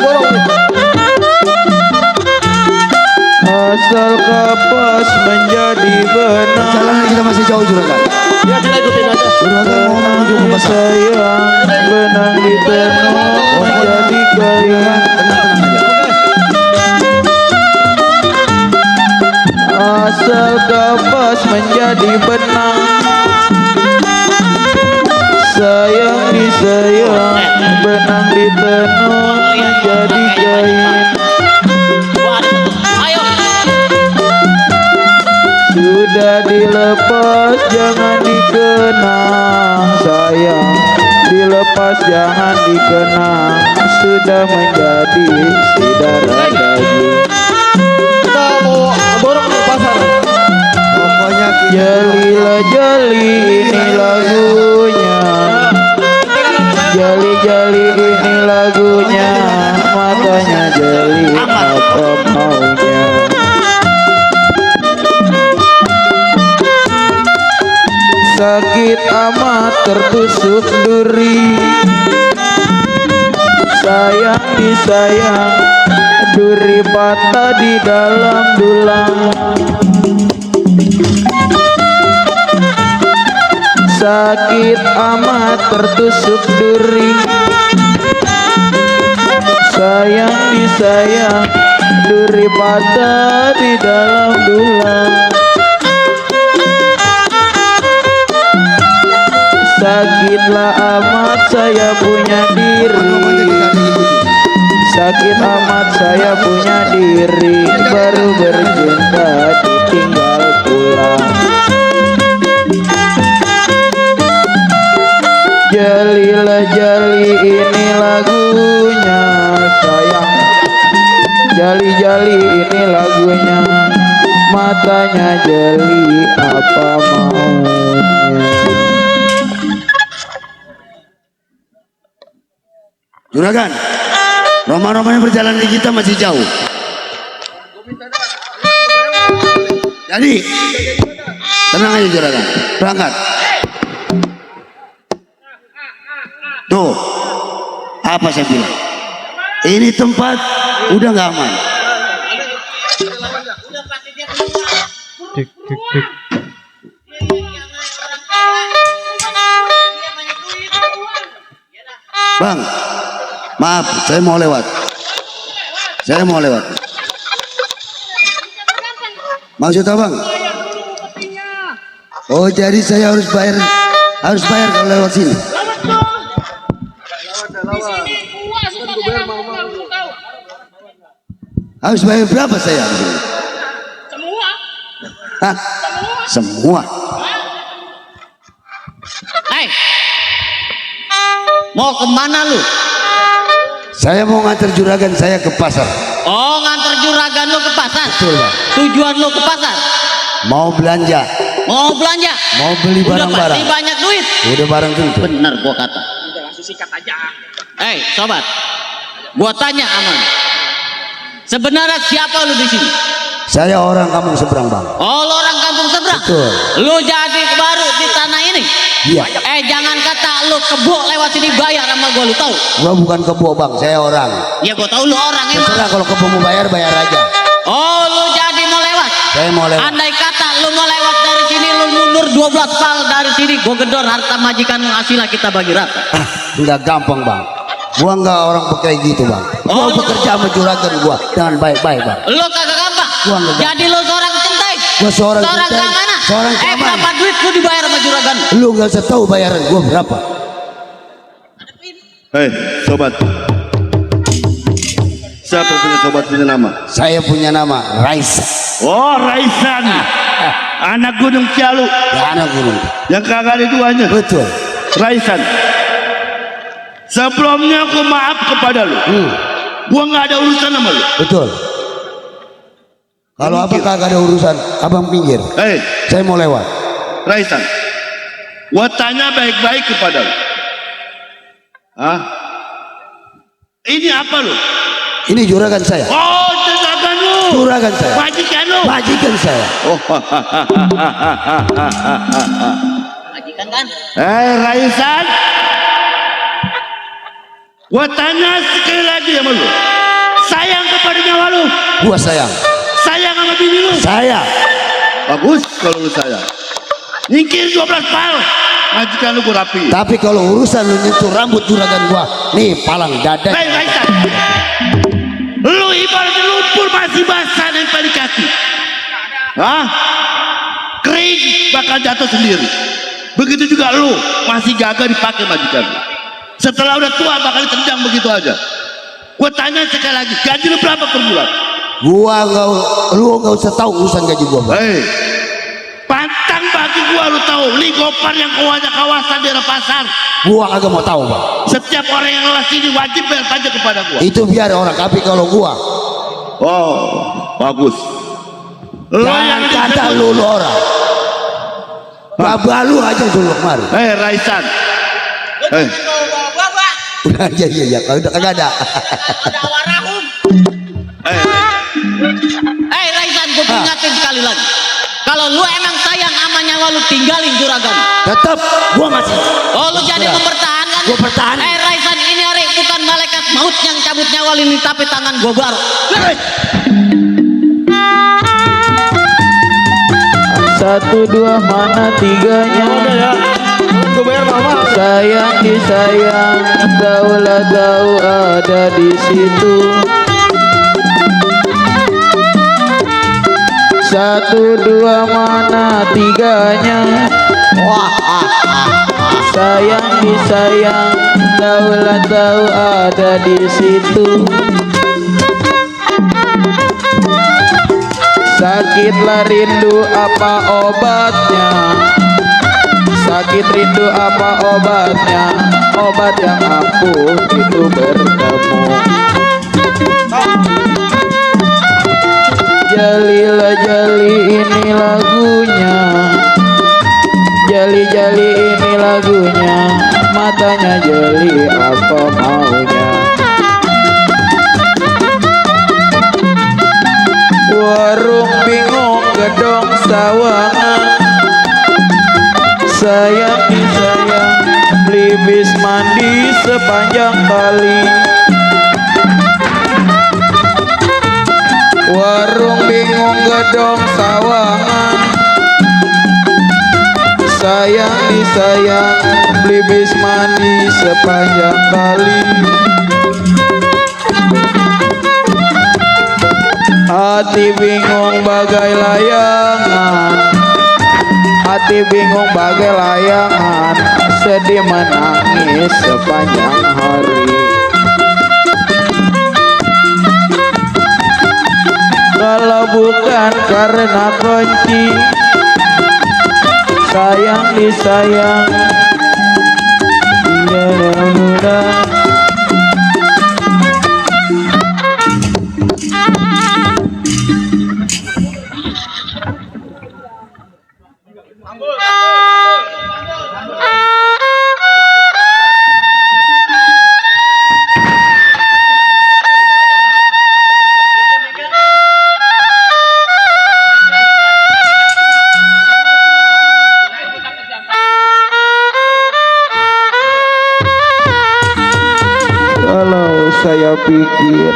bolong nih. Asal kapas menjadi benang. Jalannya kita masih jauh juragan. Ya kita ikutin aja. Juragan mau menuju ke pasar. Sayang benang di tenun menjadi kain. Tenang aja. Asal kapas menjadi benang, sayang disayang, benang ditenun menjadi kain. Ayo. Sudah dilepas jangan dikenang, sayang dilepas jangan dikenang. Sudah menjadi si darah daging. Kita mau dorong ke pasar. Pokoknya kita Jalilah jali ini lagunya, jali-jali ini lagunya, matanya jeli apa maunya. Sakit amat tertusuk duri, sayang disayang, duri patah di dalam dulang. Sakit amat tertusuk duri, sayang disayang, duri patah di dalam dulang. Sakitlah amat saya punya diri, sakit amat saya punya diri, baru bercinta ditinggal pulang. Jalilah jali ini lagunya, sayang jali-jali ini lagunya, matanya jeli apa maunya. Juragan, Roma-romanya perjalanan kita masih jauh. Jadi, tenang aja juragan, berangkat. Tuh, apa saya bilang? Ini tempat udah nggak aman. Tik tik tik. Bang, maaf, saya mau lewat. Saya mau lewat. Maksud abang? Oh, jadi saya harus bayar kalau lewat sini. Harus bayar berapa saya? Semua. Hah? Semua. Hei. Mau kemana lu? Saya mau nganter juragan saya ke pasar. Oh, nganter juragan lu ke pasar. Betul, Bang. Tujuan lu ke pasar? Mau belanja. Mau belanja? Mau beli Udah pasti barang-barang. banyak duit. Udah barang tentu. Bener gua kata. Udah langsung sikat aja. Hei, sobat. Gua tanya sama lu. Sebenarnya siapa lu di sini? Saya orang kampung seberang, Bang. Oh, lu orang kampung seberang. Betul. Lu jadi baru di tanah ini? Iya. Jangan kata lu kebo lewat sini bayar sama gua, lu tahu? Gua bukan kebo, Bang. Saya orang. Ya gua tahu lu orang emang. Terserah kalau kebo mau bayar, bayar aja. Oh, lu jadi mau lewat? Saya mau lewat. Andai kata lu mau lewat dari sini, lu mundur 12 pal dari sini, gua gedor harta majikan lu, hasilnya kita bagi rata. Enggak gampang, Bang. Gua enggak orang kayak gitu, Bang. Gua Oh, lu- bekerja sama juragan gua dengan baik-baik, Bang. Lu kagak gampang. Gua enggak Jadi lu seorang centai. Gua seorang centai. keamanan. Seorang keamanan. Berapa duit lu dibayar sama juragan? Lu enggak usah tahu bayaran gua berapa. Hei, sobat. Siapa punya sobat punya nama? Saya punya nama Raisa. Oh, Raisan. Anak Gunung Cialu. Ya, anak gunung. Yang kagak ada duanya. Betul. Raisan. Sebelumnya aku maaf kepada lu. Gua nggak ada urusan sama lu. Betul. Kalau abang kagak ada urusan, abang pinggir. Hei, Saya mau lewat. Raisan. Gua tanya baik-baik kepada lu. Hah? Ini apa lu? Ini juragan saya. Oh, juragan lu. Juragan saya. Majikan lu. Majikan saya. Oh, Majikan kan? Hei, Raisan. Gua tanya sekali lagi sama lu. Gua sayang. Sayang sama bini lu. Sayang. Bagus kalau lu sayang. Nyingkir 12 pal. Majikan lu gua rapi. Tapi kalau urusan lu nyentuh rambut juragan gua, nih palang dada. Hei Raisan, lu ibarat lumpur masih basah nempel di kaki. Hah? Kering bakal jatuh sendiri. Begitu juga lu masih gagah dipakai majikan lu. Setelah udah tua bakal ditendang begitu aja. Gua tanya sekali lagi, gaji lu berapa per bulan? Lu nggak usah tahu urusan gaji gua. Hei, pantang bagi gua lu tahu, Li Gopar yang ada kawasan daerah pasar. Gua kagak mau tahu, Bang. Setiap orang yang lewat sini wajib bayar pajak kepada gua. Itu biar orang, tapi kalau gua, Oh, bagus. Lu jangan yang kata disebut- lu orang. Babalu aja dulu kemarin. Hei Raisan. Hei. Iya, kalau udah kagak ada. Hei Raisan, gue peringatin sekali lagi. Kalau lu emang sayang sama nyawa lu, tinggalin juragan. Tetap gua masih. Oh, lu jadi mempertahankan? Gua pertahanan. Hei Raisan, ini hari bukan malaikat maut yang cabut nyawa ini, tapi tangan gue baru. Satu dua mana tiganya? Udah ya. Gue bayar mama. Sayang disayang, taulah tahu ada di situ. Satu dua mana tiganya? Sayang disayang, taulah tahu ada di situ. Sakitlah rindu apa obatnya? Sakit rindu apa obatnya? Obat yang ampuh itu bertemu. Jalilah jali ini lagunya. Jali jali ini lagunya. Matanya jeli apa maunya? Warung bingung gedong sawangan. Sayang disayang, beli bis mandi sepanjang kali. Warung bingung gedong sawangan. Sayang disayang, beli bis mandi sepanjang kali. Hati bingung bagai layangan. Hati bingung bagai layangan. Sedih menangis sepanjang hari. Kalau bukan karena kunci, sayang disayang, iya udah. Kalau saya pikir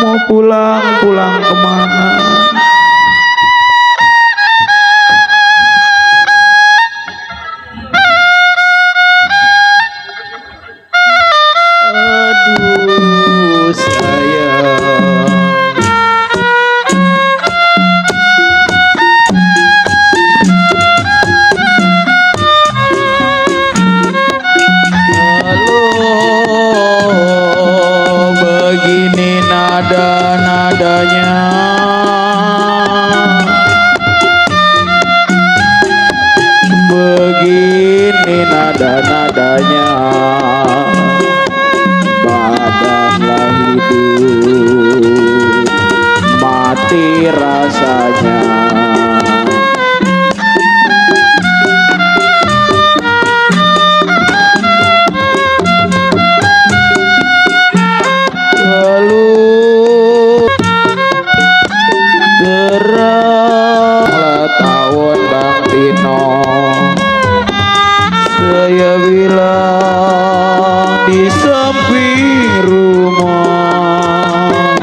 mau pulang kemana? Aduh sayang, kalau begini nada-nadanya, begini nada-nadanya, badanlah hidup, mati rasanya. Lalu geranglah tahun Bang Tino, saya bilang di samping rumah.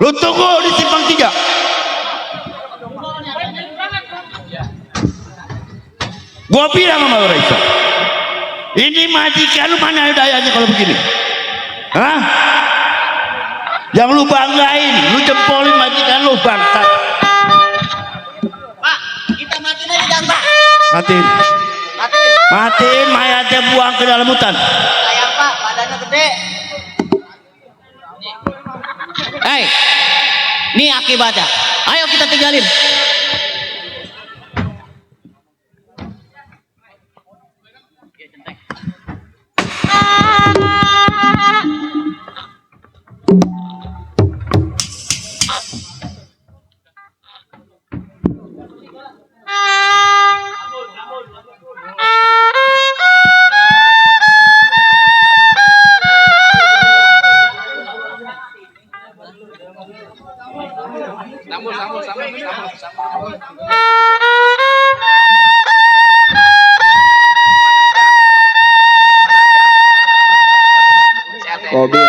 Lu tunggu di simpang 3. Gua bilang sama lu Raisa, ini majikan lu mana dayanya kalau begini? Hah? Yang lu banggain, lu jempolin majikan lu bangsat. Pak, kita matiin aja jangan Pak. Matiin. Matiin, mayatnya buang ke dalam hutan. Sayang Pak, badannya gede. Hei, ini akibatnya. Ayo kita tinggalin. Robin.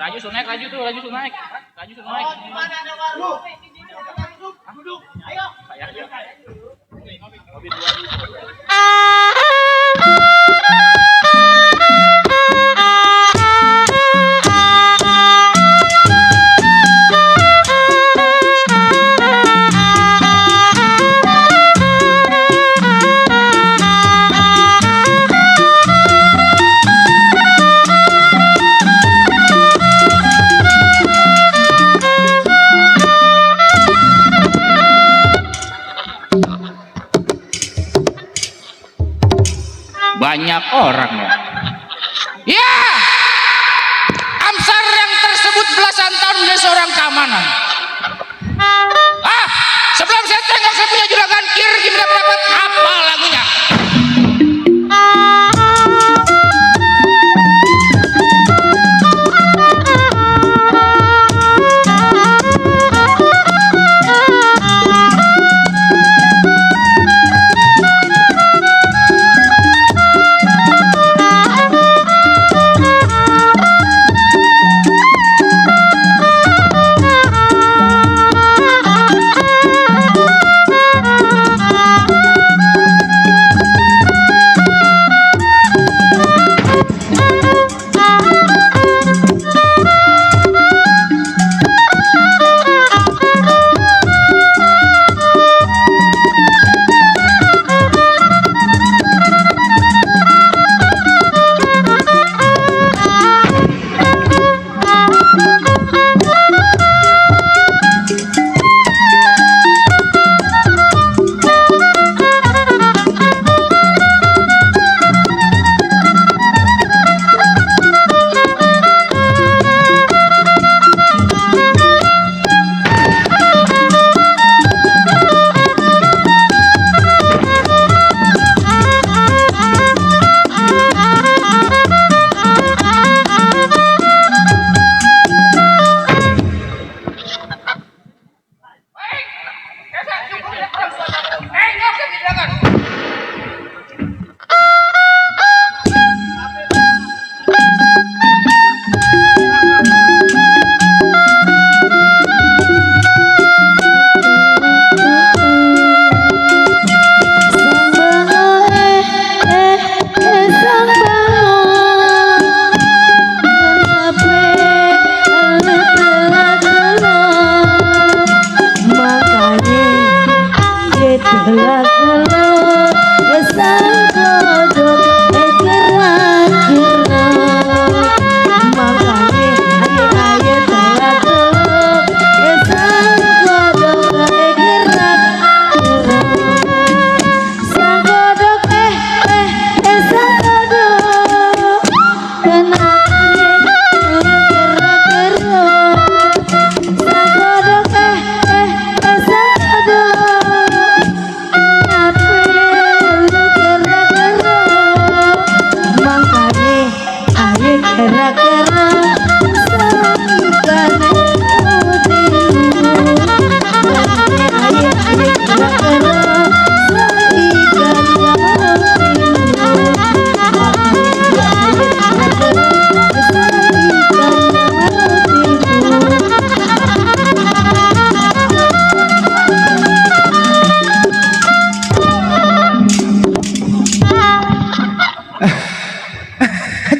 Raju suruh naik, Raju tuh, Raju suruh naik. Raju suruh naik. Duduk. Ayo. Banyak orang ya. Ya, Amsar yang tersebut belasan tahun menjadi seorang keamanan. Sebelum saya tengok saya punya juragan kir gimana dapat apa lagunya?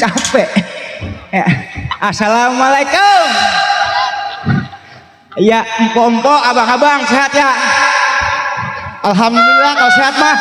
capek. Ya. Assalamualaikum. Ya, empok-empok, abang-abang sehat ya. Alhamdulillah kalau sehat mah.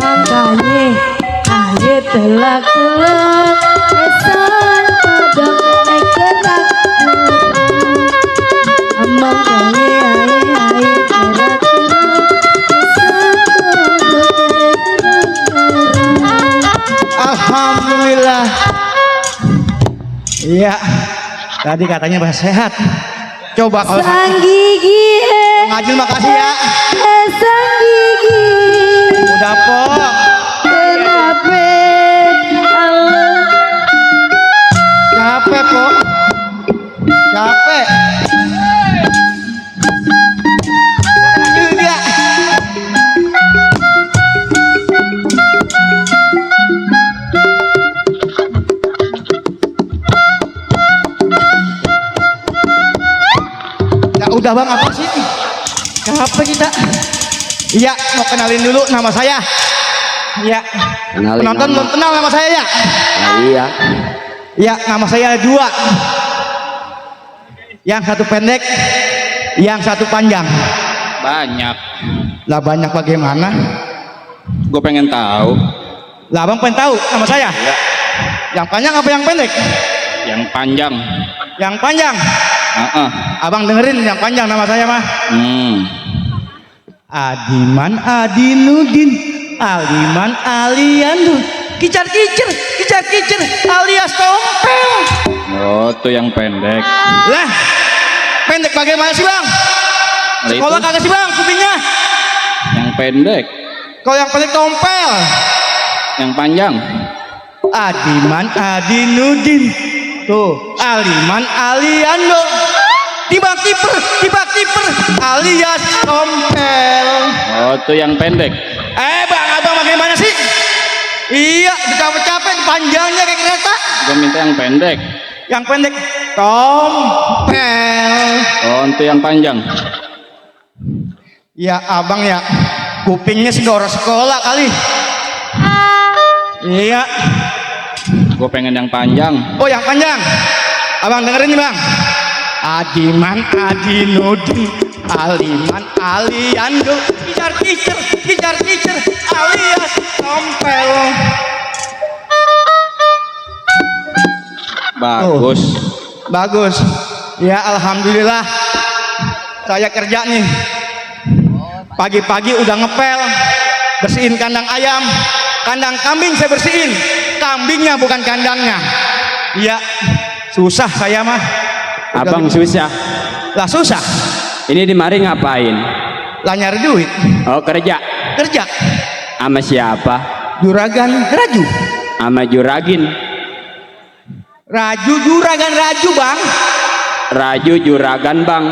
Makanya ayo telak-telak esan padang gerak makanya ayo telak-telak esan padang Alhamdulillah. Iya. Tadi katanya bahas sehat. Coba kalau sang gigi ngajil makasih ya. sang gigi Udah po. kenapa Allah Capek po. Capek. Ngajil dia. Ya udah bang, apa sih? Capek kita. Iya, mau kenalin dulu nama saya. Iya. Kenalin Penonton nama. belum kenal nama saya ya? Nah, iya. Iya, nama saya ada dua. Yang satu pendek, yang satu panjang. Banyak. Lah banyak bagaimana? Gue pengen tahu. Lah abang pengen tahu nama saya? Iya. Yang panjang apa yang pendek? Yang panjang. Yang panjang. Heeh. Abang dengerin yang panjang nama saya mah. Adiman Adinudin Aliman Aliandu Kicar kicir alias tompel. Oh, tuh yang pendek. Lah pendek bagaimana sih bang? Lah, Sekolah itu kagak sih bang kupingnya? yang pendek. Kalau yang pendek tompel. Yang panjang. Adiman Adinudin tuh Aliman Aliando tibak kiper alias tompel. Oh, tuh yang pendek. Bang abang bagaimana sih? Iya capek-capek panjangnya kayak kereta. Gue minta yang pendek. Yang pendek tompel. Oh, itu yang panjang. Ya abang ya kupingnya sih orang sekolah kali. Iya. Gue pengen yang panjang. Oh yang panjang. Abang dengerin nih bang. Adiman Adinudin Aliman Aliando Kicar kicir alias tompel. Bagus. Bagus. Ya alhamdulillah. Saya kerja nih. Pagi-pagi udah ngepel, bersihin kandang ayam, kandang kambing saya bersihin. Kambingnya bukan kandangnya. Iya. Susah saya mah. Abang susah. Lah susah. Ini di mari ngapain? Lah nyari duit. Oh kerja. Kerja. Sama siapa? Juragan Raju. Sama Juragin. Juragan Raju bang. Raju Juragan bang.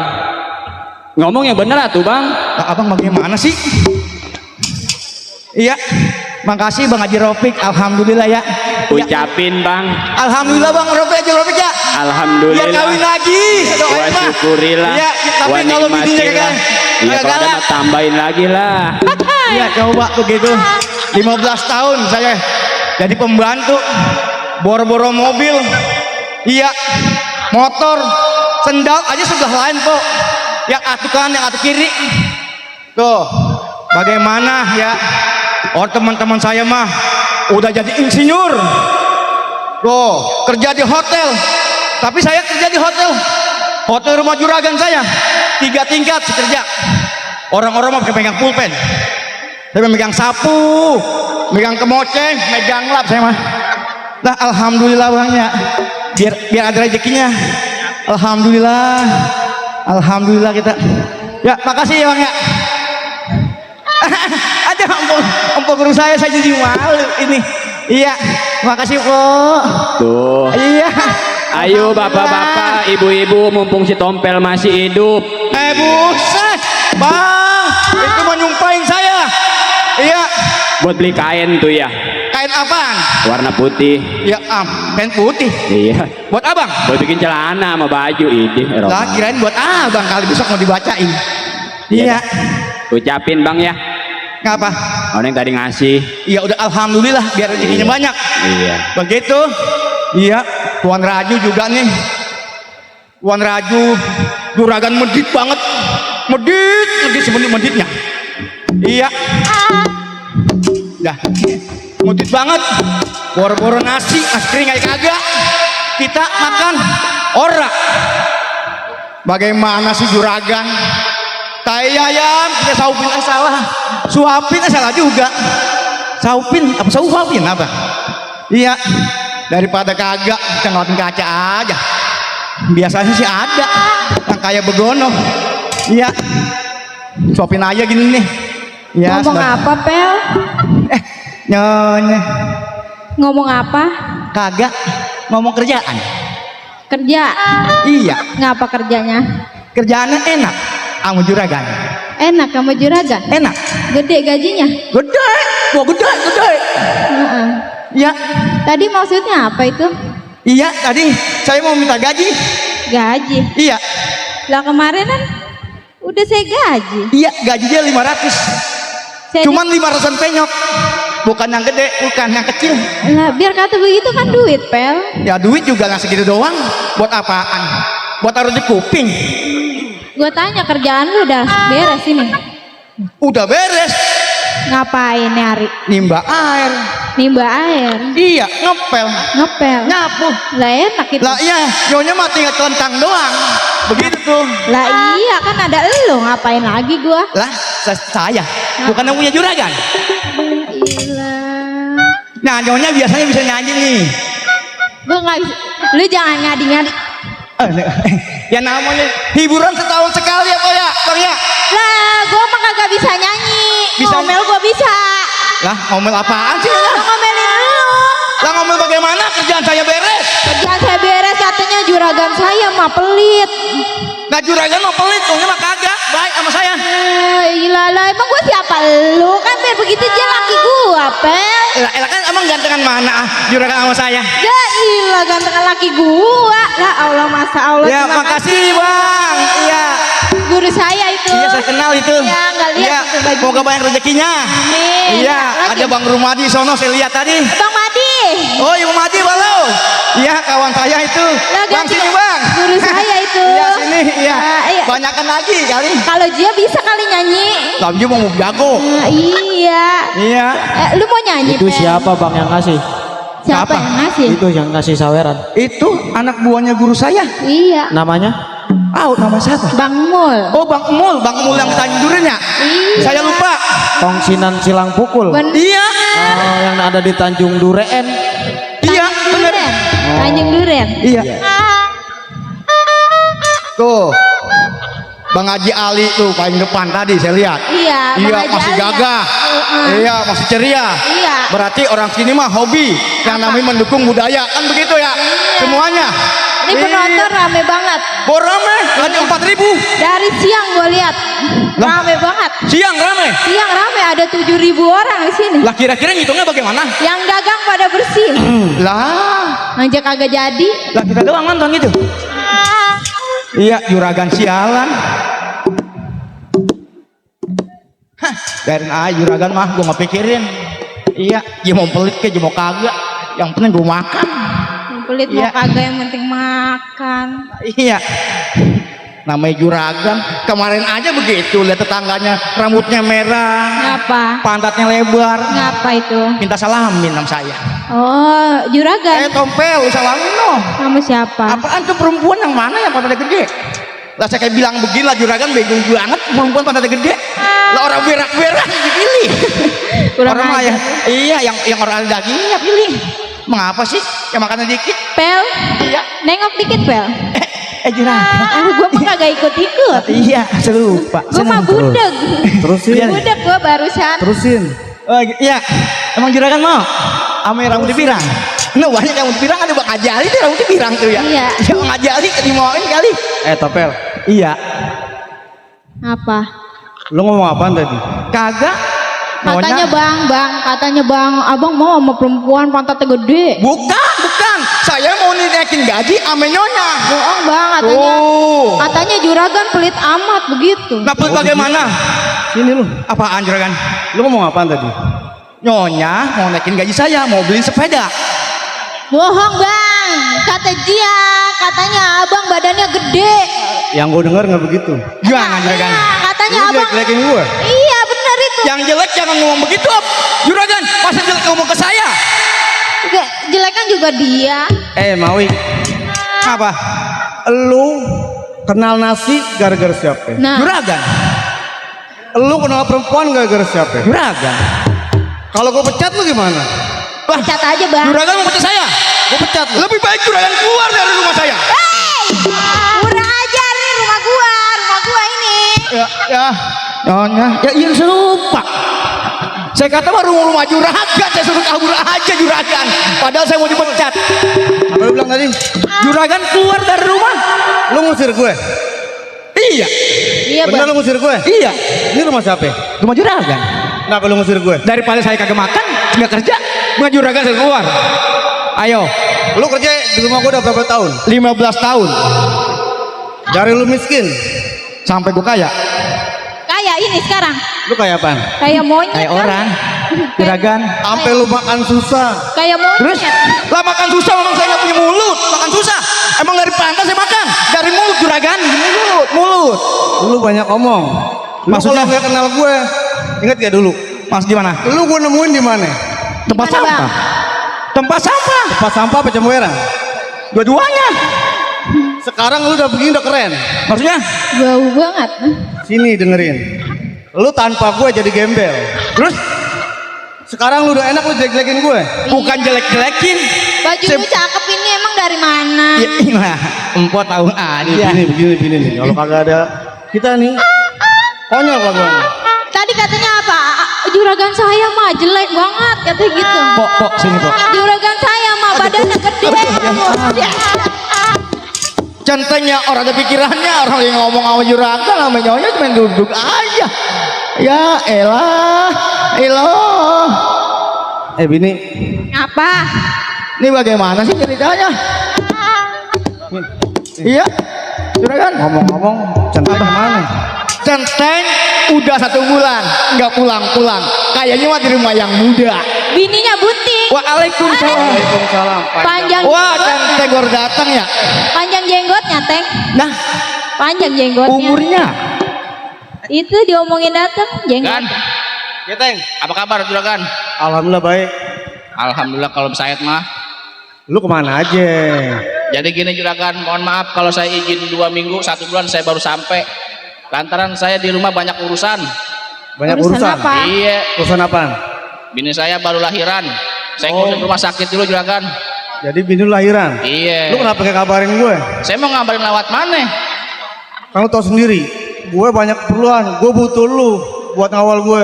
Ngomong yang bener atuh bang. Lah, abang bagaimana sih? Iya. Makasih Bang Haji Rofik. Alhamdulillah ya. Ucapin bang. Alhamdulillah Bang Rofik ya. Alhamdulillah. Biar kawin lagi. Wa syukurilah. Iya, tapi Wa kalau bininya nikmatillah. kagak Iya kalau ada mah tambahin lagi lah. Iya coba begitu. 15 tahun saya jadi pembantu. Boro-boro mobil. Iya. Motor. Sendal aja sebelah lain kok. Yang atu kanan, yang atu kiri. Tuh. Bagaimana ya? Oh teman-teman saya mah udah jadi insinyur. Tuh, kerja di hotel. Tapi saya kerja di hotel rumah juragan saya 3 tingkat kerja. Orang-orang mah pegang pulpen, saya megang sapu, megang kemoceng, megang lap saya mah. Nah alhamdulillah bangnya, biar ada rezekinya. Alhamdulillah kita. Ya makasih ya bang ya. Ada empok guru saya jadi malu ini. Iya, makasih kok. Tuh. Iya. Ayo bapak-bapak, ibu-ibu, mumpung si Tompel masih hidup. Buset, bang, itu mau nyumpahin saya. Buat beli kain tuh ya. Kain apaan? Warna putih. Ya kain putih. Iya. Buat abang? Buat bikin celana sama baju ini. Lah kirain buat abang kali besok mau dibacain. Iya. Ucapin bang ya. Ngapa? Orang yang tadi ngasih. Iya udah alhamdulillah biar rezekinya banyak. Iya. Begitu. Iya. Tuan Raju juga nih. Tuan Raju juragan medit banget. Medit semenit-menitnya. Iya. Dah. Medit banget. Boro-boro nasi kering kayak kagak. Kita makan ora. Bagaimana sih juragan? Tai ayam kita saupin salah. Suapin salah juga. Saupin apa suapin apa? Iya. Daripada kagak kita ngeliatin kaca aja. Biasanya sih ada yang kayak begono. Iya. Suapin aja gini nih. Ya, Ngomong apa, Pel? Nyonya Ngomong apa? kagak ngomong kerjaan. Kerja. Iya, Ngapa kerjanya? kerjaannya enak. Kamu juragan. Enak kamu juragan. Enak. Gede gajinya. Gede. Wah, gede. Heeh. Iya. Tadi maksudnya apa itu? Iya, tadi saya mau minta gaji. Gaji. Iya. Lah kemarin kan udah saya gaji. Iya, gajinya 500. Saya Cuman 500-an penyok. Bukan yang gede, bukan yang kecil. Lah biar kata begitu kan duit, Pel. Ya duit juga nggak segitu doang. Buat apaan? Buat taruh di kuping. Gue tanya kerjaan lu udah beres ini. Udah beres. Ngapain nyari? Nimba air. Nimba air. Iya, ngepel. Ngepel. Nyapu. Lah enak itu. Lah iya, nyonya mah tinggal telentang doang. Begitu tuh. Lah iya kan ada elu, ngapain lagi gua? Lah, saya bukan yang punya juragan. Ilah. Nah, nyonya biasanya bisa nyanyi nih. Gua nggak bisa. Lu jangan ngadi-ngadi. Ya namanya hiburan setahun sekali ya, Pak ya, Bang ya. Lah, gua mah kagak bisa nyanyi. Bisa. Ngomel gua bisa. Lah, ngomel apaan sih? Lu ngomelin lu. Lah ngomel bagaimana? Kerjaan saya beres. Kerjaan saya beres katanya juragan saya mah pelit. Nah, juragan mah pelit, nyonya mah kagak. Baik sama saya. Gila lah, emang gua siapa lu? Kan biar begitu aja laki gua, Pel. Lah kan emang gantengan mana juragan sama saya? Ya ilah gantengan laki gua. Lah Allah masa Allah. Ya, terima makasih, Bang. Iya. Guru saya itu. Iya, saya kenal itu. Iya, nggak lihat Iya, itu baju. semoga banyak rezekinya. Amin. Iya, Lagi. ada Bang Rumadi sono saya lihat tadi. Bang Madi. Oh, Ibu Madi halo. Iya, kawan saya itu. Lah, Bang ganti- sini, Bang. Guru saya itu. Iya, sini. Iya. Iya. Banyakan lagi kali. Kalau dia bisa kali nyanyi. Kamu juga mau jago. Nah, iya. Iya. Lu mau nyanyi? Itu Pel? siapa bang yang ngasih? Siapa Siapa? yang ngasih? Itu yang ngasih saweran. Itu anak buahnya guru saya. Iya. Namanya? Nama siapa? Bang Mul. Oh, Bang Emul yang Tanjung Duren ya? Iya. Saya lupa. Tongsinan Silang Pukul. Iya. Oh, yang ada di Tanjung Duren. Iya, bener. Duren. Tanjung Duren. Iya. Tuh. Bang Haji Ali tuh paling depan tadi saya lihat. Iya. Bang Iya, Haji masih Ali ya. gagah. Iya, masih ceria. Iya. Berarti orang sini mah hobi yang namanya mendukung budaya kan begitu ya? Semuanya. Ini penonton rame banget. Rame, lagi 4.000. Dari siang gue lihat Lah. rame banget. Siang rame. Siang rame ada 7.000 orang di sini. Lah kira-kira ngitungnya bagaimana? Yang dagang pada bersih. Lah, Ngajak kagak jadi. lah kita doang nonton itu. Iya, juragan sialan. Hah, biarin aja juragan mah, gue nggak pikirin. Iya, dia mau pelit ke, dia mau kagak. Yang penting gue makan. Yang pelit mau Iya. kagak yang penting makan. Iya. Namanya juragan. Kemarin aja begitu, lihat tetangganya rambutnya merah, Ngapa? pantatnya lebar. Ngapa itu? Minta salamin sama saya. Oh, juragan. Tompel, salamin noh. Kamu siapa? Apaan tuh perempuan yang mana yang pantatnya gede? Lah saya kayak bilang begini lah juragan bego banget perempuan pantatnya gede. Lah orang berak-berak dipilih. Kurang orang mah ajar. ya, iya yang orang dagingnya pilih. Mengapa sih? Yang makannya dikit. Pel, Iya. nengok dikit Pel. Juragan. Gue mah kagak ikut-ikut. Iya, selupa. Gue mah budeg. Terusin. Budeg gue barusan. Terusin. Oh, iya. Emang juragan mau? Ame rambut pirang. Nah, banyak rambut pirang ada Bang Ajali tuh rambut pirang tuh ya. Iya. Ya Bang Ajali dimauin kali. Topel. Iya. Apa? Lu ngomong apaan tadi? Kagak. Katanya bang, abang mau sama perempuan pantatnya gede. Bukan. Saya mau naikin gaji ame nyonya. Bohong bang, katanya juragan pelit amat begitu. Nah, pelit bagaimana? Sini lu. Apaan juragan? Lu ngomong apaan tadi? Nyonya mau naikin gaji saya, mau beli sepeda. Bohong bang, kata dia, katanya abang badannya gede. Yang gue dengar nggak begitu. Gimana juragan? Katanya Lu abang. jelek-jelekin gue. Iya benar itu. Yang jelek jangan ngomong begitu, juragan. Masa jelek ngomong ke saya? Jelek kan juga dia. Mawi, Apa? lu kenal nasi gara-gara siapa? Nah, Juragan. Lu kenal perempuan gara-gara siapa? Juragan. Kalau gue pecat lu gimana? pecat aja bang. Juragan mau pecat saya? Gue pecat lu. Lebih baik juragan keluar dari rumah saya. Kurang ajar nih rumah gua ini. Ya, nyonya. Ya iya serupa. Saya kata baru rumah juragan, saya suruh kabur aja juragan. Padahal saya mau dipecat. Apa lu bilang tadi? Juragan keluar dari rumah. Lu ngusir gue? Iya, Iya Bener bang. lu ngusir gue? iya. Ini rumah siapa? Rumah juragan. Kenapa lu ngusir gue? Daripada saya kagak makan, nggak kerja, rumah juragan saya keluar. Ayo, Lu kerja di rumah gue udah berapa tahun? 15 tahun Dari lu miskin, sampai gua kaya. Kayak ini sekarang. lu kayak apaan? Kayak monyet. Kayak kan? orang, juragan. Sampai lu makan susah. Kayak monyet. Terus, lah makan susah memang saya nggak punya mulut, makan susah. Emang dari pantas saya makan, dari mulut juragan, mulut. Lu banyak omong. Lu Maksudnya? kalau nggak kenal gue, ingat gak dulu? Mas di mana? Lu gue nemuin di mana? Tempat Di mana, sampah. Bang? Tempat sampah. Pas sampah apa cembueran? Dua-duanya. Sekarang lu udah begini udah keren. Maksudnya? Bau banget. Sini dengerin. Lu tanpa gue jadi gembel. Terus Sekarang lu udah enak lu jelek-jelekin gue. bukan jelek-jelekin. Baju lu cakep ini emang dari mana? Ya, iya, empot tahu aja. Begini nih. Kalau kagak ada kita nih, konyol kelakuan. Tadi katanya apa? Juragan saya mah jelek banget katanya gitu. Pok, sini pok. Juragan saya mah badannya gede. Centengnya orang ada pikirannya, orang yang ngomong sama juragan, sama nyonya cuma duduk aja. Ya elah. Bini, Apa? Ini bagaimana sih ceritanya? Iya, juragan. ngomong-ngomong, centang kemana? Centeng udah 1 bulan nggak pulang-pulang. Kayaknya mah di rumah yang muda. Bininya butik. Waalaikumsalam. Waalaikumsalam. Panjang Wah, Centeng baru datang ya. panjang jenggotnya, Teng. Nah, Panjang jenggotnya. umurnya Itu diomongin datang jenggot. Gan, Ya, Teng. apa kabar juragan? Alhamdulillah baik. Alhamdulillah kalau saya mah. Lu kemana aja? Jadi gini juragan, mohon maaf kalau saya izin 2 minggu, 1 bulan saya baru sampai. Lantaran saya di rumah banyak urusan. Banyak Urusan urusan. apa? Iya, Urusan apaan? bini saya baru lahiran. Saya ngurusin rumah sakit dulu juragan. Jadi bini lu lahiran. Iya. Lu kenapa kayak kabarin gue? Saya mau ngabarin lewat mana? Kamu tahu sendiri, gue banyak keperluan. Gue butuh lu buat ngawal gue.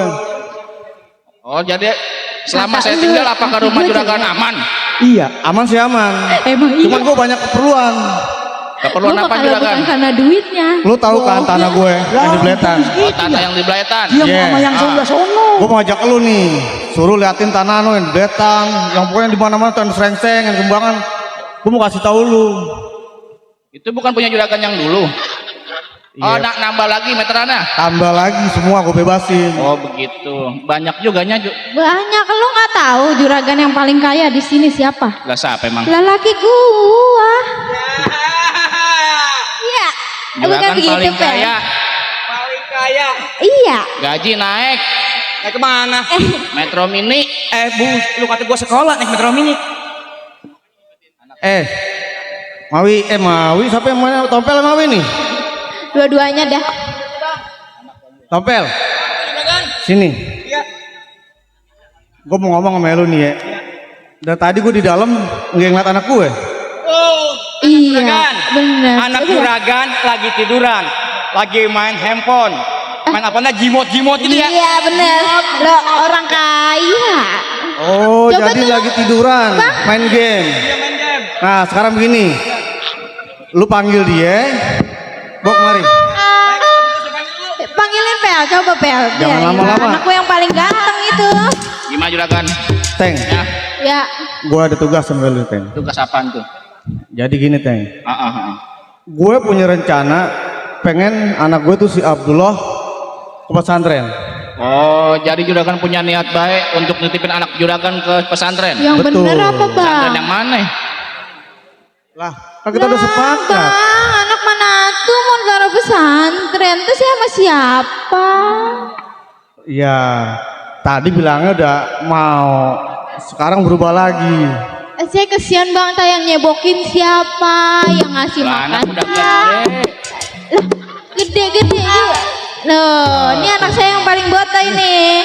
Oh jadi selama saya tinggal apakah rumah juragan aman? iya. Aman sih aman. Emang iya. Cuman gue banyak keperluan. Keperluan Gua apa kalau juragan? bukan karena duitnya. Lu tahu kan tanah gue yang di Bletan. Oh tanah yang di Beletan. Iya. Sama yang sebelah sono. Gue mau ajak lu nih, suruh liatin tanah lu yang di Bletan, yang pokoknya di mana-mana tuh yang serengseng, yang kembangan. Gue mau kasih tahu lu. Itu bukan punya juragan yang dulu. Oh Iya. nambah lagi meterannya. Tambah lagi semua gue bebasin. Oh begitu. Banyak juga Ju. Banyak, lu nggak tahu juragan yang paling kaya di sini siapa? Lah siapa emang? Lelaki gua. Iya. Bukan Juragan begitu, paling Pel. kaya. Iya. Gaji naik. Naik kemana? Metro Mini. Bu, lu kata gua sekolah naik Metro Mini. Mawi, siapa yang mana? Tompel sama Mawi nih? Dua-duanya dah. Tompel. Sini. Gue mau ngomong sama lu nih ya. Dari tadi gue di dalam nggak ngeliat anak gue. Iya. Juragan. Bener. Anak juragan lagi tiduran, lagi main handphone. Main apa jimot-jimot ini ya? Iya bener. Lo orang kaya. Oh, Coba jadi tuh, lagi tiduran, main game. Main game. Nah, sekarang begini. Lu panggil dia. Bawa kemari. Panggilin Pel, coba Pel. Jangan Biarin. lama-lama. Anakku yang paling ganteng itu. Gimana juragan? Teng, Ya, Ya. gue ada tugas sama lu, Teng. tugas apaan tuh? Jadi gini, Teng. Ah. Gue punya rencana pengen anak gue tuh si Abdullah ke pesantren. Oh, jadi juragan punya niat baik untuk nitipin anak juragan ke pesantren. Yang Betul. bener apa bang? Pesantren yang mana? Lah, kan kita udah sepakat. Bang, anak mana tuh mau taruh pesantren tuh sama siapa? Ya, tadi bilangnya udah mau, sekarang berubah lagi. Saya kesian bang, tayang nyebokin siapa yang ngasih Lah, makan anak udah siapa? gede. Gede-gede juga. Loh, ini anak saya yang paling botak ini.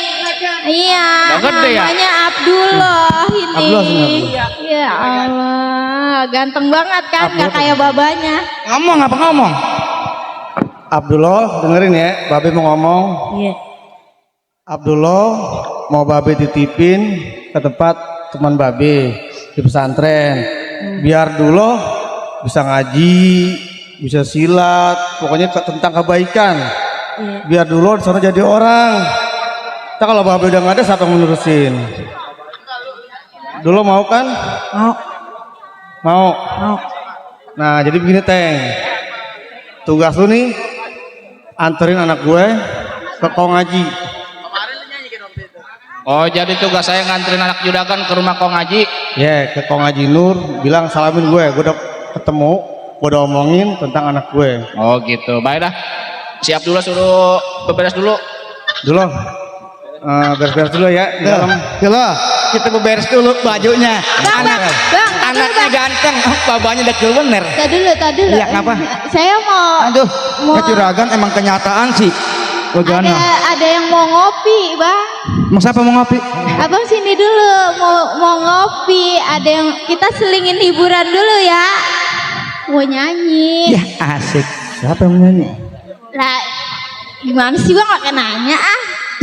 Iya, Udah gede ya? namanya Abdullah ini. Abdullah sebenarnya. Ya Allah, ganteng banget kan, nggak kayak babanya. Ngomong apa ngomong? Abdullah, dengerin ya, Babe mau ngomong. Iya. Abdullah mau Babe titipin ke tempat teman Babe di pesantren. Biar dulu bisa ngaji, bisa silat, pokoknya tentang kebaikan. Biar dulu di sana jadi orang. Kita kalau Babe udah nggak ada, siapa yang menerusin? Dulu mau kan? Mau. Nah, jadi begini, Teng. Tugas lu nih, anterin anak gue ke ngaji. Oh, jadi tugas saya nganterin anak juragan ke rumah kong ngaji. Ya, ke ngaji Nur, bilang salamin gue udah ketemu, gue udah omongin tentang anak gue. Oh, gitu. Baik dah. Siap dulu, suruh beberes dulu. Dulu, beres-beres dulu ya di dalam. Dulu, kita beberes dulu bajunya. Bang, Anaknya ganteng, babanya udah bener. Tadi dulu. Iya, kenapa? Saya mau. Aduh, Mau- juragan emang kenyataan sih. Bagaimana? Ada yang mau ngopi, bang. Mas siapa mau ngopi? Abang sini dulu, mau ngopi. Ada yang kita selingin hiburan dulu ya. Mau nyanyi. Ya asik. Siapa yang mau nyanyi? Lah, gimana sih bang? Gak nanya ah.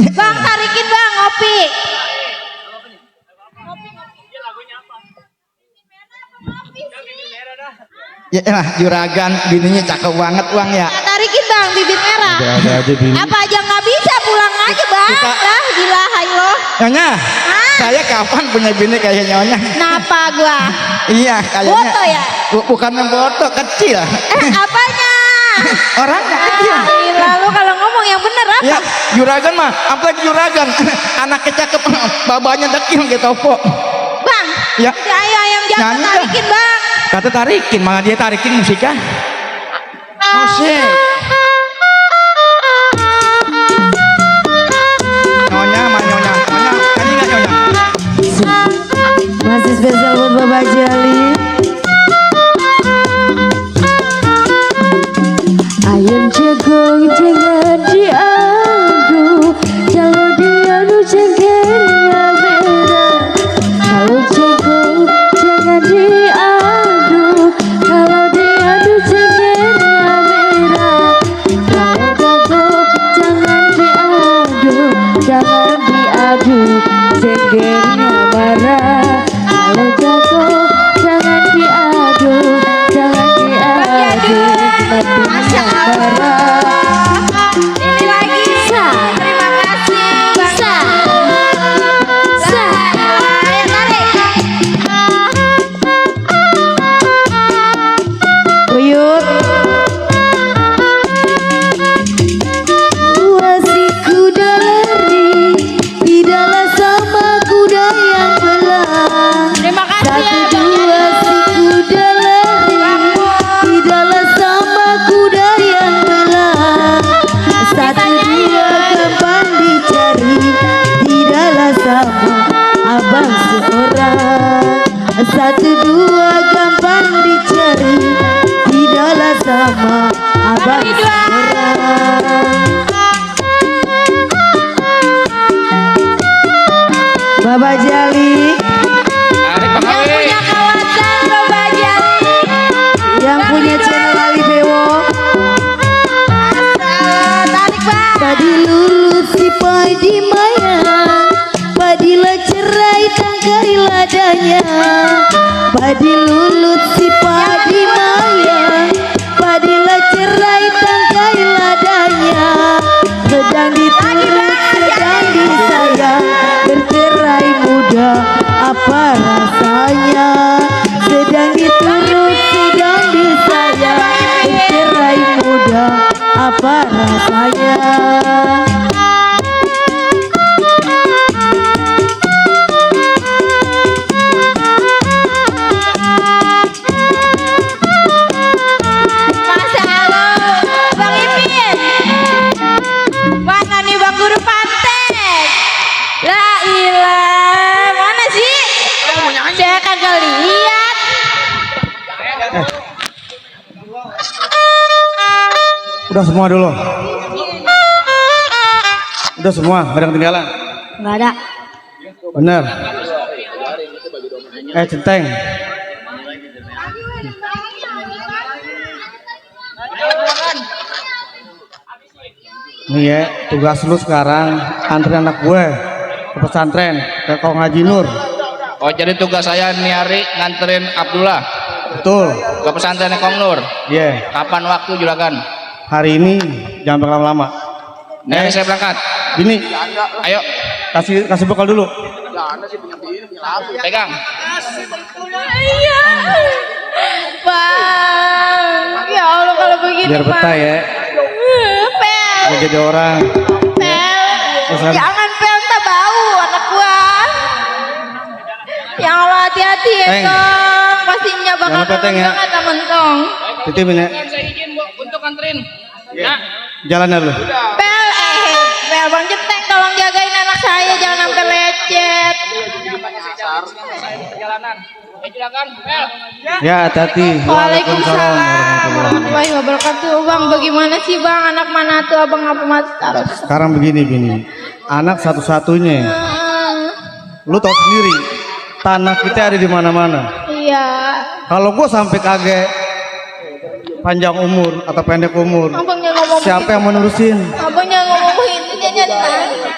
Bang, tarikin bang ngopi. Ya lah, juragan bininya cakep banget uang ya. Tarikin bang, bibit merah. Ada aja bini. Apa aja nggak bisa, pulang aja bang. Kita- Lah, gila lo. Nyonya, saya kapan punya bini kayak nyonya? Kenapa gua? Iya, kayaknya. Foto ya? Bukan yang foto, kecil. Apanya? Orangnya kecil. Gila lu kalau ngomong yang bener apa? Ya, juragan mah, apalagi juragan. Anaknya cakep, babanya dekil gitu, po. Bang, Ya. udah ayo ayam jantan Nyanyi dah. tarikin bang. Kata tarikin, malah dia tarikin musiknya. Musik. Nyonya, mah nyonya. Nyonya, nyanyi nggak nyonya? Masih spesial buat Bapak Jali. Ayam jagung jangan diadu, kalau diadu cengkernya merah. Kalau jagung jangan diadu, kalau diadu cengkernya merah. Kalau jagung jangan diadu, jangan diadu cengkernya marah. Kalau jagung jangan diadu, jangan diadu Masya marah. Ini lagi. Terima kasih bang. Ayo tarik. Uyut. Dua si kuda lari, tidaklah sama kuda yang belah. Terima kasih ya Satu bang. dua si kuda lari, tidaklah sama kuda yang belah. Satu dua gampang dicari, tidaklah sama abang seorang. Satu dua gampang dicari, tidaklah sama abang seorang. Bapak Jali, Tarik Bang Yang Awi. punya kawasan Bapak Jali. yang punya channel Ali Bewo. Tarik bang. Padi lurus si padi maya, padilah cerai tangkai ladanya. Padi lulus si padi maya, padilah cerai tangkai ladanya. Sedang diturut, sedang disayang, bercerai Udah semua dulu. Udah semua, gak ada yang ketinggalan. Nggak ada. Bener. Centeng. Nih ya, tugas lu sekarang antri anak gue ke pesantren, ke Kong Haji Nur. Oh, jadi tugas saya nyari nganterin Abdullah Betul. ke pesantren Kong Nur. Iya. Kapan waktu juragan? Hari ini jangan berlama-lama. Nih saya berangkat. Gini, Ayo, kasih bekal dulu. pegang. Iya. Bang, ya Allah kalau begini Biar betah ya. Pel, Biar jadi orang. Terus kan- jangan pel tak bau anak gua. Ya Allah hati-hati ya Teng. Kong, pastinya bakal Jangan lupa, Teng, ya. banget sama Mentong. Titipin ya. Saya izin Bu untuk nganterin. Ya. Jalan dulu. Pel, Pel Bang Jeteng tolong jagain anak saya jangan sampai lecet. Perjalanan. Juragan, Pel. Ya, hati-hati. Waalaikumsalam warahmatullahi wabarakatuh. Bang, bagaimana sih Bang? Anak mana tuh Abang apa taruh? Sekarang begini, Bini. Anak satu-satunya. Lu tahu sendiri, tanah kita ada di mana-mana. Iya. Kalau gua sampai kaget panjang umur atau pendek umur, Abang jangan ngomong siapa yang menerusin? Abang jangan ngomong begitu, jangan nanya.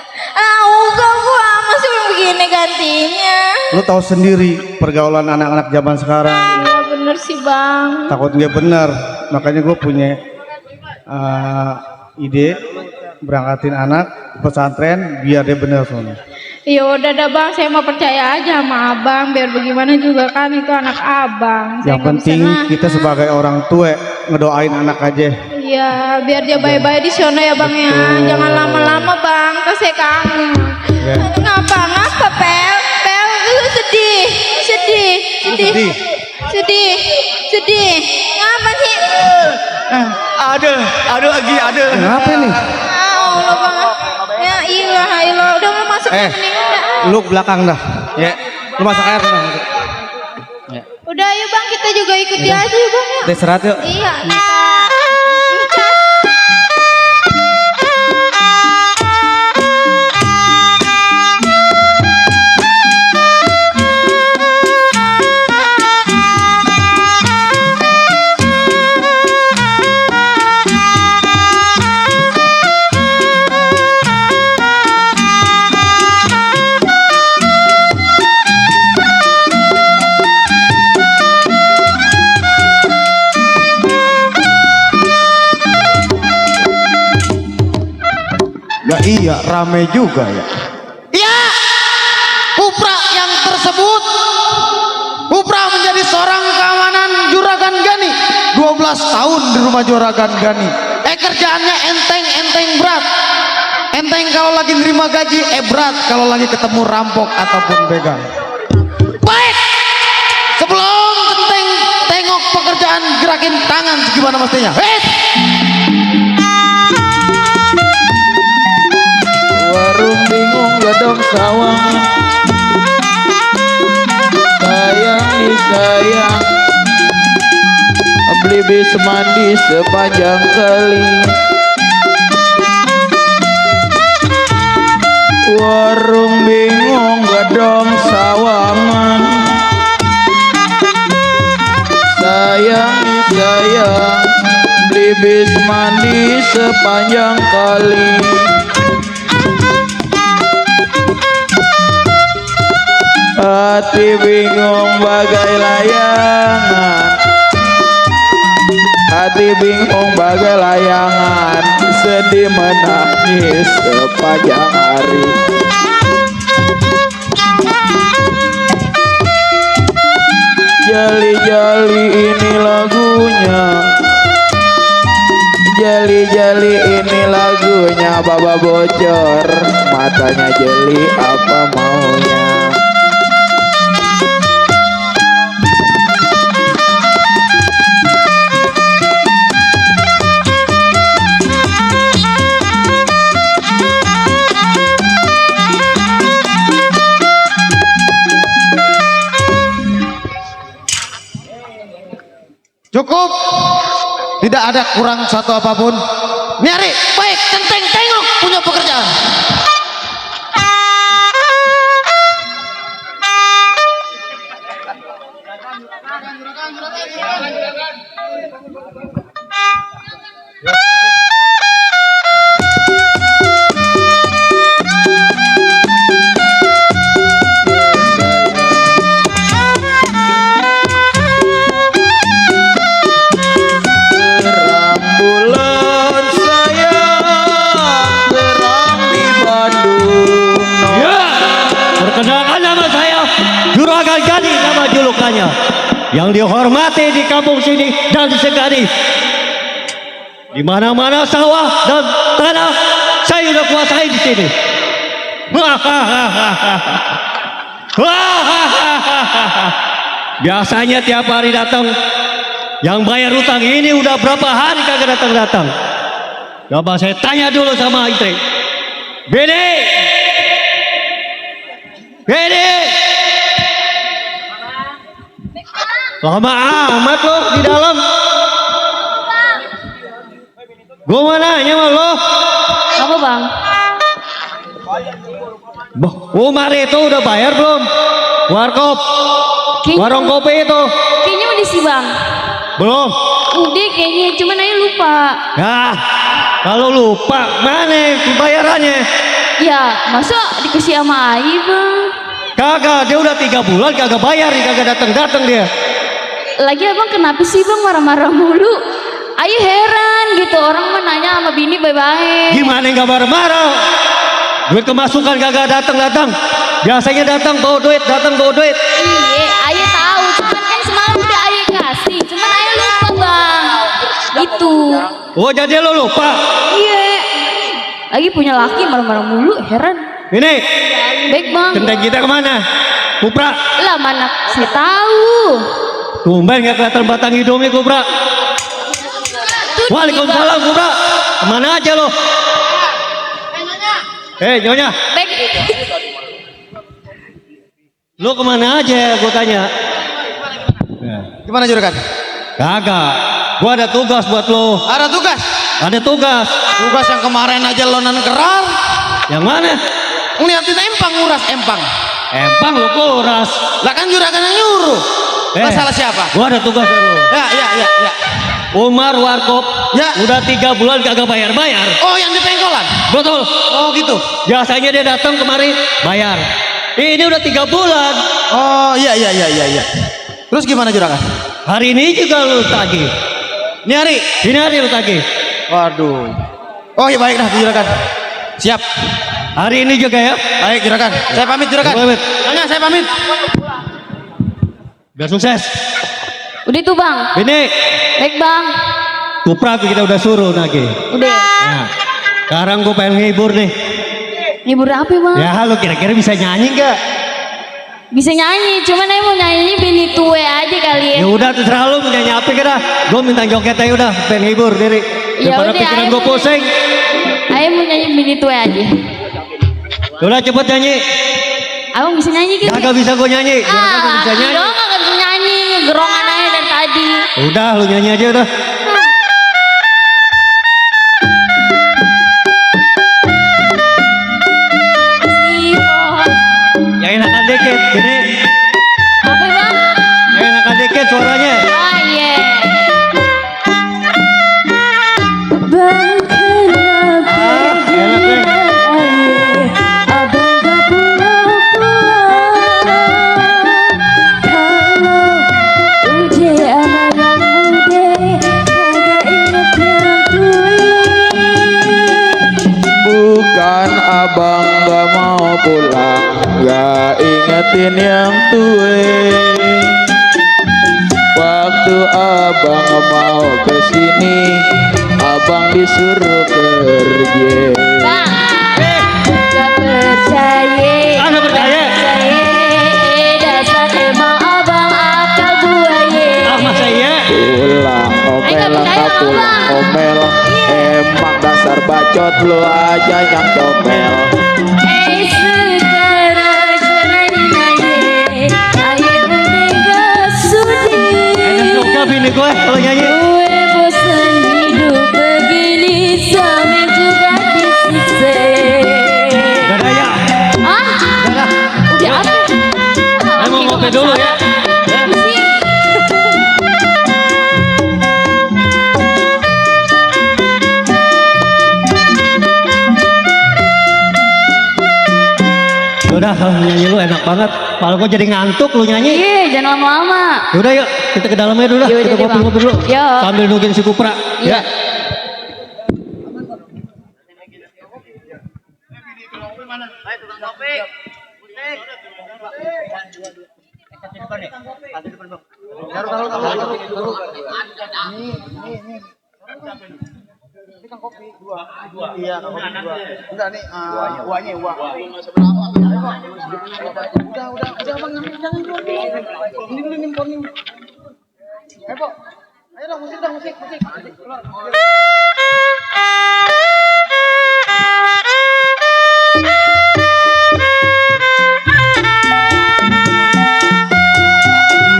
Udah gua masih belum begini gantinya. Lu tahu sendiri pergaulan anak-anak zaman sekarang. Iya bener sih Bang. Takut nggak benar, makanya gue punya ide berangkatin anak ke pesantren biar dia benar soalnya. Ya udah dah Bang, saya mau percaya aja sama Abang biar bagaimana juga kan itu anak Abang. Saya Yang nggak penting bisa nahan. kita sebagai orang tua ngedoain anak aja. Iya, biar dia baik-baik di sana ya Bang ya. Jangan lama-lama Bang, terus saya kangen. Ya. Ngapa Pel? Pel lu sedih. Ngapa sih? Ada lagi, ada. Kenapa nih? Allah Bang. Ya ilah, udah lu masuk mendingan dah. Lu ke belakang dah. Ya, lu masak air dah. Udah ayo Bang, kita juga ikut dia aja ya Bang ya. Kita istirahat yuk. Iya. Ya iya, rame juga ya. Ya, Upra yang tersebut Upra menjadi seorang kawanan Juragan Gani 12 tahun di rumah Juragan Gani. Kerjaannya enteng berat. Enteng kalau lagi nerima gaji, berat kalau lagi ketemu rampok ataupun begal. Baik, sebelum enteng tengok pekerjaan, gerakin tangan gimana mestinya. Warung bingung gadong sawang, sayang nih sayang, beli bis mandi sepanjang kali. Warung bingung gadong sawangan, sayang nih sayang, beli bis mandi sepanjang kali. Hati bingung bagai layangan, hati bingung bagai layangan, sedih menangis sepanjang hari. Jali-jali ini lagunya, jali-jali ini lagunya, baba bocor, matanya jeli apa maunya. Cukup, tidak ada kurang satu apapun. Nyari, baik, centeng, tengok punya pekerjaan. Bulan sayang terang di Bandung. Perkenalkan nama saya Juragan Gani, nama julukannya yang dihormati di kampung sini dan disegani. Di mana-mana sawah dan tanah saya udah kuasai di sini. Biasanya tiap hari datang yang bayar utang ini udah berapa hari kagak datang-datang. Coba saya tanya dulu sama istri. Bini, Bini, lama amat lo di dalam. Gue mau nanya sama lo. Apa bang? Umar itu udah bayar belum? Warkop, warung kopi itu. Kayaknya udah sih bang. Belum. Udah kayaknya, cuman Ayu lupa. Nah, kalau lupa mana bayarannya? Ya, masa dikasih sama Ayu bang? Kagak, dia udah 3 bulan kagak bayar, kagak datang-datang dia. Lagi abang kenapa sih bang marah-marah mulu? Ayu heran gitu, orang mah nanya sama bini baik-baik. Gimana nggak marah-marah? Duit kemasukan kagak datang-datang. Biasanya datang bawa duit, datang bawa duit. Iya, Ayu tahu, cuman kan semalam udah Ayu kasih, cuman Ayu lupa bang. Gitu. Oh jadi lo lupa? Iya. Lagi punya laki marah-marah mulu, heran. Ini, Baik bang. centeng kita kemana? Kupra. Lah mana saya tahu. Tumben nggak kelihatan batang hidungnya Kupra. Tuh, Waalaikumsalam Kupra. Kemana aja lo? Nyonya. Baik. Lo kemana aja? Gue tanya. Gimana Juragan? Kagak. Gue ada tugas buat lo. Ada tugas? Ada tugas. Tugas yang kemarin aja lo kerar. Yang mana? Ngeliatin empang, nguras empang. Empang lo kuras. Lah kan Juragan yang nyuruh. Masalah siapa? Gue ada tugas buat lo. Ya. Umar Warkop. Ya. Udah 3 bulan kagak bayar-bayar. Oh yang di pengkolan? Betul. Oh gitu. Biasanya dia datang kemari bayar. Ini udah 3 bulan. Oh iya. Terus gimana Juragan? Hari ini juga lu tagih. Ini hari? Ini hari lu tagih. Waduh. Oh iya baik dah Juragan. Siap. Hari ini juga ya. Baik Juragan. Saya pamit Juragan. Pamit. Nyonya saya pamit. Biar sukses. Udah tuh bang. Ini Baik bang. Kupra kita udah suruh nagih. Udah. Nah, sekarang gue pengen ngibur nih. Hibur apa bang? Ya lu kira-kira bisa nyanyi nggak? Bisa nyanyi, cuman Ayu mau nyanyi bini tue aja kali ya. Ya udah terserah lu mau nyanyi apa kira. Gue minta joget aja udah. Pengen ngibur diri. Ya Daripada udah, pikiran ayo gue mau pusing. Ayu mau nyanyi bini tue aja. Udah cepet nyanyi. Abang bisa nyanyi gitu? Kagak bisa gue nyanyi. Kagak bisa nyanyi. Dong gak bisa nyanyi, gerongan aja dari tadi. Udah lu nyanyi aja udah. Yang enakan dikit, gini. Apa bang? Yang enakan dikit suaranya. Oh iya. Bang kenapa Enak deh. abang gak pulang-pulang? Kalau uje anak yang muda kagak inget yang Bukan abang gak mau pulang, gak ingetin yang tua. Waktu abang mau kesini, abang disuruh kerja. Bang, gak percaya. Anda percaya? Dasar emang abang akal buaya. Masa iya? Pulang omel percaya tak sama pulang abang. omel. Emang dasar bacot lu aja yang comel. Sekarang senang-senangnya ayo udah sudi. Enak juga bini gue kalau nyanyi. Gue bosan hidup begini saja. Udah nyanyi lu enak banget. Kalau gua jadi ngantuk lu nyanyi. Iya, jangan lama-lama. Yaudah yuk kita ke dalamnya dulu lah. Yaudah Kita deh, Bang. ngopi-ngopi dulu. Yo. Sambil nungguin si Kupra. Iya. Ya.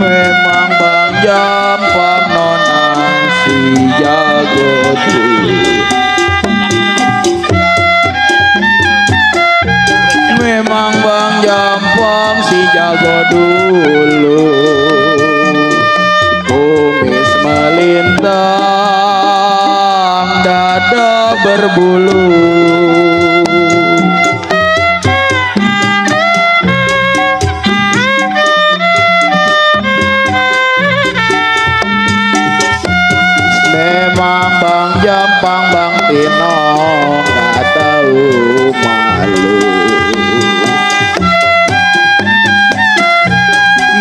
Memang Bang Jampang nonang si jago dulu. Memang Bang Jampang si jago dulu. Kumis melintang, dada berbulu. Memang Bang Jampang Bang Tino gak tahu malu.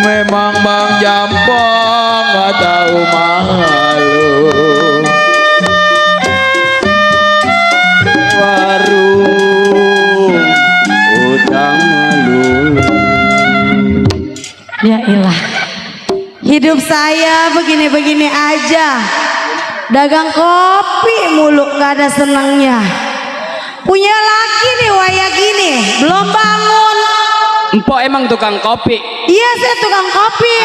Memang Bang Jampang gak tahu malu. Warung utang melulu. Ya ilah, hidup saya begini-begini aja. Dagang kopi mulu gak ada senangnya. Punya laki nih waya gini, belum bangun. Empok emang tukang kopi. Iya saya tukang kopi.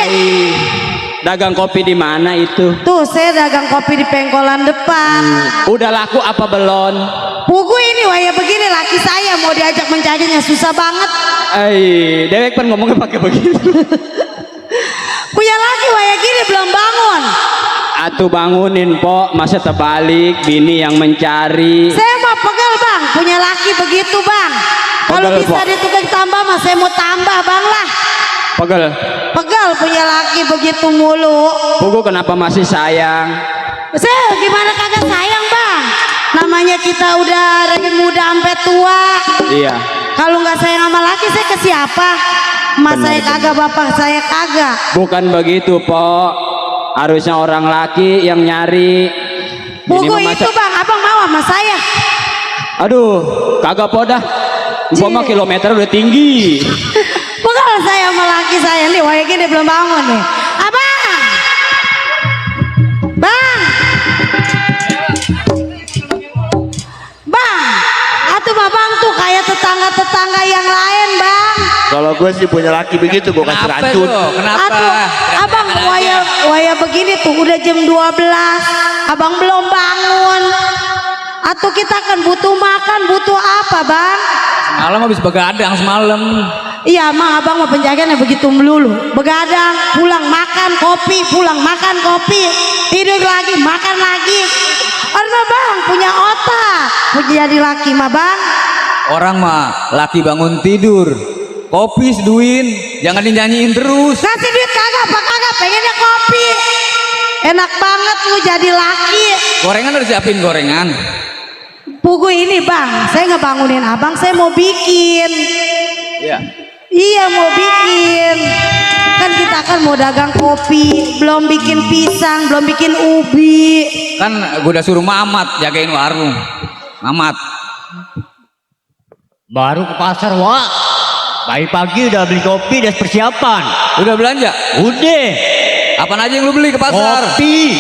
Dagang kopi di mana itu? Tuh saya dagang kopi di pengkolan depan. Udah laku apa belum? Pugu ini waya begini laki saya mau diajak mencarinya susah banget. Dewek kan ngomongnya pakai begitu. Punya laki waya gini belum bangun. Atuh bangunin pok, masa terbalik bini yang mencari. Saya mau pegel bang, punya laki begitu bang. Kalau Pegel, bisa Pok. ditukar tambah mas saya mau tambah bang lah. Pegel. Pegel punya laki begitu mulu. Pugu kenapa masih sayang? Saya gimana kagak sayang bang. Namanya kita udah dari muda sampai tua. Iya. Kalau nggak sayang sama laki saya ke siapa? Mas saya kagak, bapak saya kagak. Bukan begitu pok. Harusnya orang laki yang nyari. Buku Bini itu bang, abang mau sama saya. Aduh, kagak po dah. Empok mah kilometer udah tinggi. Pegel saya sama laki saya nih, wah gini belum bangun nih. Abang, bang, bang, atuh bang tuh kayak tetangga-tetangga yang lain bang. Kalau gue sih punya laki begitu, gue kasih racun. Atuh, abang waya begini tuh udah jam 12, abang belum bangun. Atau kita kan butuh makan, butuh apa bang? Malam habis begadang semalam. Iya emang abang mau penjagaannya begitu melulu. Begadang, pulang makan kopi, pulang makan kopi, tidur lagi, makan lagi. Orang bang punya otak, punya jadi laki mah bang. Orang mah laki bangun tidur, kopi seduin, jangan dinyanyiin terus. Kasih duit kagak, apa kagak? Pengennya kopi. Enak banget lu jadi laki. Gorengan udah siapin gorengan. Pugu ini bang, saya ngebangunin abang, saya mau bikin. Iya. Iya mau bikin. Kan kita kan mau dagang kopi, belum bikin pisang, belum bikin ubi. Kan gue udah suruh Mamat jagain warung. Mamat. Baru ke pasar Wak. Pagi-pagi udah beli kopi, udah persiapan. Udah belanja? Udah. Apaan aja yang lu beli ke pasar? Kopi,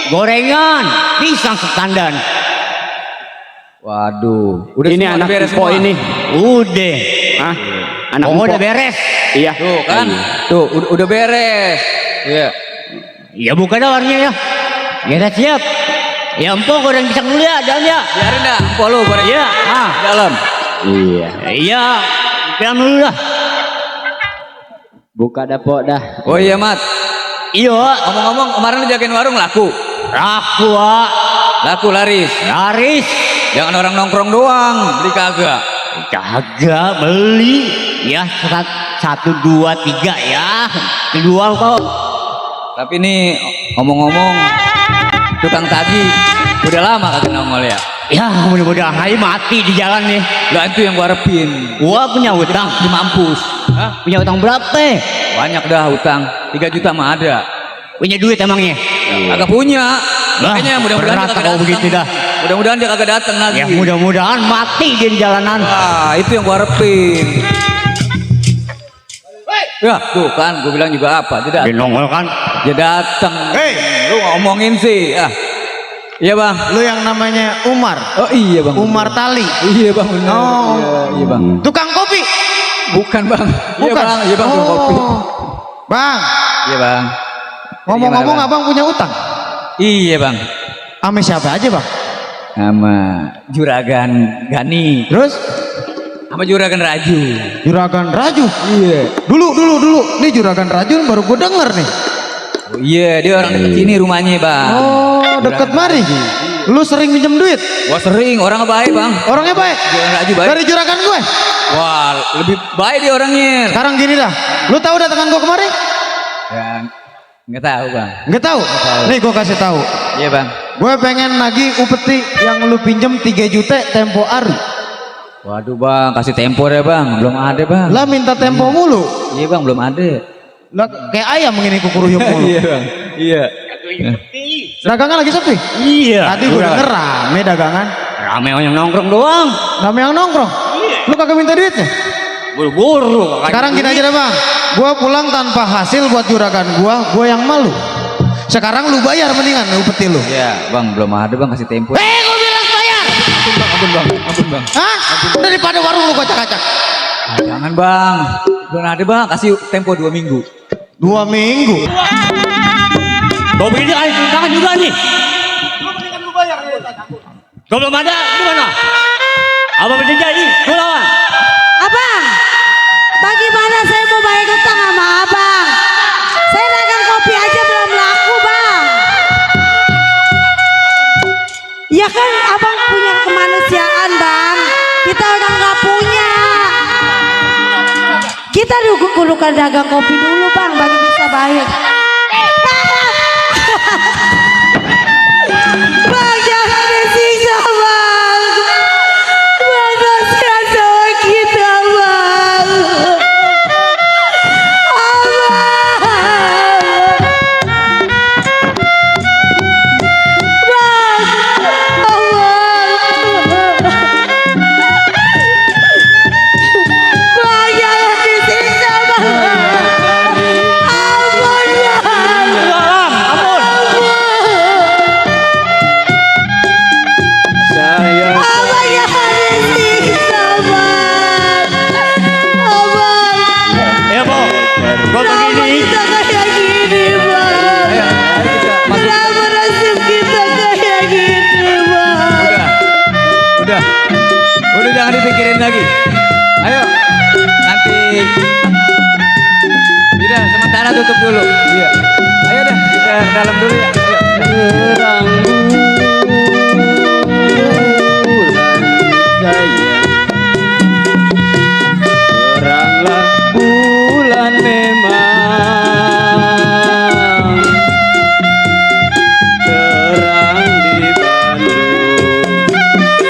gorengan, pisang setandan. Waduh, udah Ini semua anak beres Empok semua? ini. Udah. Hah? Anak Oh, Empok. udah beres. Iya. Tuh kan, tuh udah beres. Iya. Ya buka dah warnanya ya. Ya udah siap. Ya empok goreng pisang dulu ya, jalan ya. Biarin dah, empok lu goreng. Iya. Dalam. Iya. Iya. Pisang dulu dah. Buka dah pok dah. Oh iya Mat. Iya. Ngomong-ngomong kemarin lu jagain warung laku. Laku Wak. Laku laris. Laris. Jangan orang nongkrong doang, beli kagak. Kagak beli. Ya, 1, 2, 3 ya. Kedua kok. Tapi ini ngomong-ngomong, tukang tagi udah lama kagak nongol ya. Ya, mudah-mudahan aja mati di jalan nih. Lah itu yang gua harapin. Gua punya utang Di mampus. Hah? Punya utang berapa? Banyak dah utang. 3 juta mah ada. Punya duit emangnya? Kagak punya. Makanya mudah-mudahan dia berat kagak kalau datang. begitu dah. Mudah-mudahan dia kagak datang lagi. Ya mudah-mudahan mati dia di jalanan. Wah, itu yang gua harapin. Ya, tuh kan, gua bilang juga apa? Dia Dia nongol kan? Dia datang. Hei, Lu ngomongin sih. Ah. Iya, Bang. lu yang namanya Umar. Oh iya, Bang. Umar Tali. Iya, Bang. Bener. Oh. Iya, Bang. Tukang kopi. Bukan, Bang. Iya, Bukan. Bang. Iya, Bang, tukang kopi. Bang, Iya, Bang. ngomong-ngomong Gimana, Bang? abang punya utang. Iya, Bang. Ame siapa aja bang? Sama Juragan Gani. Terus? Sama Juragan Raju. Juragan Raju. Iya. Dulu. Nih Juragan Raju baru gue denger nih. Oh, iya, dia orang deket sini rumahnya, Bang. Oh, deket mari. Lu sering minjem duit? Wah, sering. Orangnya baik, Bang. Orangnya baik. Juragan Raju baik. Dari juragan gue. Wah, lebih baik dia orangnya. Sekarang gini dah. Lu tahu datangan gue kemarin? Ya, nggak tahu, Bang. Nggak tahu. Nih gue kasih tahu. Iya, Bang. Gue pengen nagih upeti yang lu pinjem 3 juta tempo hari. Waduh, Bang, kasih tempo deh, Bang. Belum ada, Bang. Lah minta tempo mulu. Iya, Bang, belum ada. Lah kayak ayam ini kukuruyuk mulu. Iya, Bang. Iya. Dagangan lagi sepi? Iya. Tadi gue denger rame dagangan. Rame yang nongkrong doang. Rame yang nongkrong. Lu kagak minta duitnya? Buru-buru. Sekarang gini aja deh bang. Gue pulang tanpa hasil buat juragan gue yang malu. Sekarang lu bayar mendingan upeti lu. Iya, Bang, belum ada, Bang, kasih tempo. Gue bilang bayar. Ampun, Bang. Hah? Daripada warung lu kocak-kacak. Jangan, Bang. Belum ada, Bang, kasih tempo 2 minggu. 2 minggu. Kau begini kali tangan juga nih. Kau belum ada gimana? Abang berjanji, gue lawan. Abang, bagaimana saya mau bayar utang sama abang? Saya dagang kopi aja belum laku, Bang. Ya kan abang punya kemanusiaan, Bang. Kita udah nggak punya. Kita dulu kan dagang kopi dulu, Bang, baru bisa bayar. Bang, jangan disiksa, Bang. Bang, kasihan sama kita, Bang. Bang, jangan disiksa, Bang. Ampun, Bang. Saya Abang jangan disiksa, Bang. Abang. Ya, Bo. Kau Kenapa begini. kita kayak gini, Bang? Kenapa nasib kita kayak gini, Bang? Udah jangan dipikirin lagi. Ayo, nanti. Tidak, sementara tutup dulu. Iya. Ayo dah, kita ke dalam dulu ya. Ayo.